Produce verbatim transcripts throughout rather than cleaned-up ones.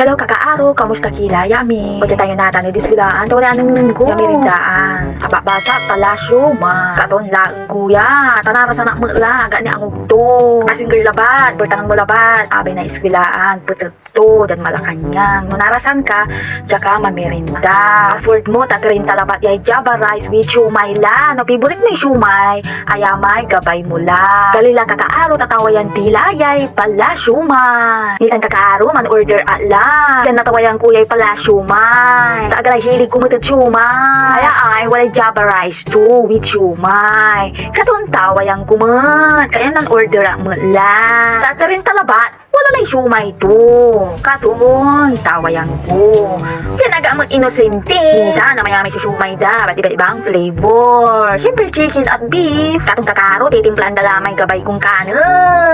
Hello, kakaaro, kamusta ki la? Ya amin. Wadya tayo natan ed eskuelaan, ta walay anengneng ko ya mirindaan. Ababasa, pala siomay. Katon laen ko ya, ta narasan ak met la, agak ni angogto. A single labat, bertangen mo labat, abay na eskuelaan, peteg to, diad Malacañang. No narasan ka, dia ka mamirinda. Afford mo, ta trinta labat yay Java rice with siomay la. No favorite moy siomay, aya may gabay mo la. Gali la, kakaaro, ta tawayan ti la yay pala siomay. Nitan, kakaaro, man-order ak la. Pian natawayan ko yay pala siomay. Ta agla lay hilig ko met ed siomay. Aya ay, walay Java rice to with siomay. Katon tawayan ko met. Kanian nan-order ak met la. Ta trinta labat, wala lay siomay to. Katon tawayan ko. Pian agak met inosente. Nitan, amayamay so siomay da, iba't iba ang flavor. Siyempre, chicken at beef. Katon, kakaaro, titimplaan da la may gabay kon kanen.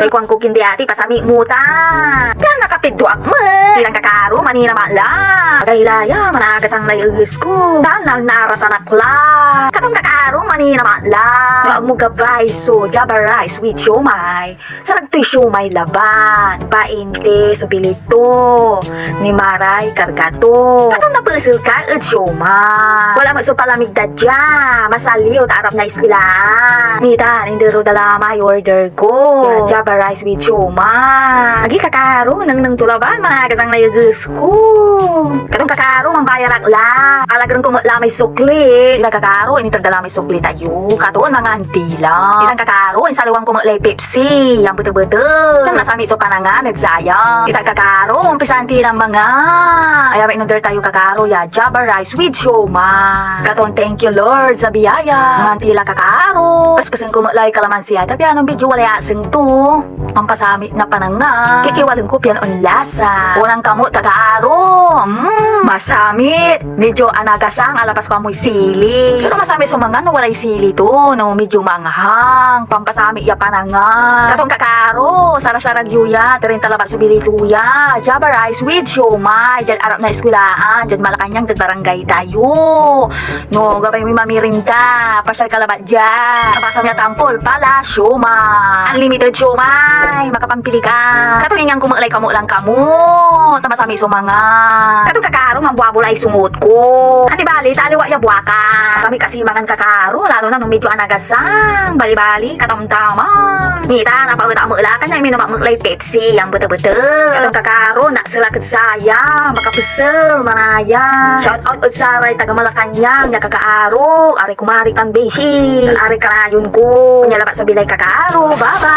Say kuanko kindi ati, pasami mo ta. Pian nakapiddo ak met. Nitan, kakaaro, manina met la. Agay la ya, managasang lay eges ko. Tan narasan ak la. Katon, kakaaro, manina met la. No agmo gabay so Java rice with siomay, sarag toy siomay labat, bainte so bili to, ni maray karga to. Katon napesel ka ed siomay. Wala met so palamig da dia, masaliw ta arap na eskuelaan. Nitan, indero da la may order ko. Ya, Java rice with siomay. Agi, kakaaro, nengneng to labat, managasang lay eges ko. Katon, kakaaro, mambayar ak la. Alagreng ko met la may sukli. Ira, kakaaro, initer da la may sukli tayo. Katon, mangan ti la. Itan, kakaaro, insaliwan ko met lay Pepsi, yan betebeteg. Tan masamit so panangan ed saya. Itan, kakaaro, umpisaan ti lan manga. Aya may in-order tayo, kakaaro, ya Java rice with siomay. Katon, thank you, Lord, sa biyaya. Mangan ti la, kakaaro. Paspesen ko met lay kalamansi ya, ta piano medyo walay asing to. Pampasamit na panangan. Kikiwalen ko pian onlasa. Onang kamot, kakaaro. Mm, masamit. Medyo anagasang, alapas ko amoy sili. Pero masamit so mangan no walay sili to, no medyo manghang. Pampasamit ya panangan. Katon, kakaaro, sarasarag yo ya, trinta labat so bili to ya. Java rice with siomay. Diad arap na eskuelaan, diad Malacañang, diad barangay tayo. No gabay moy mamirinda, pasyal ka labat dia. Abasam ya tampol, pala siomay. Unlimited siomay, makapampili ka. Katon, inyan ko met lay kamot lan kamot. Ta masamit so mangan. Katon, kakaaro, mambuabol lay sungot ko. Andi bali, ta aliwa ya buakas. Masamit kasi mangan, kakaaro, lalo na no medyo anagasang. Bali-bali, katamtaman. Nitan, napaet ak met la, kanian minum ak met lay Pepsi, yan betebeteg. Katon, kakaaro, naksel ak ed saya, makapesel, manaya. Shout out ed saray taga Malacañang ya kakaaro, aray kumari tan beshi, tan aray karayon ko. Onia labat so bilay, kakaaro, bye-bye.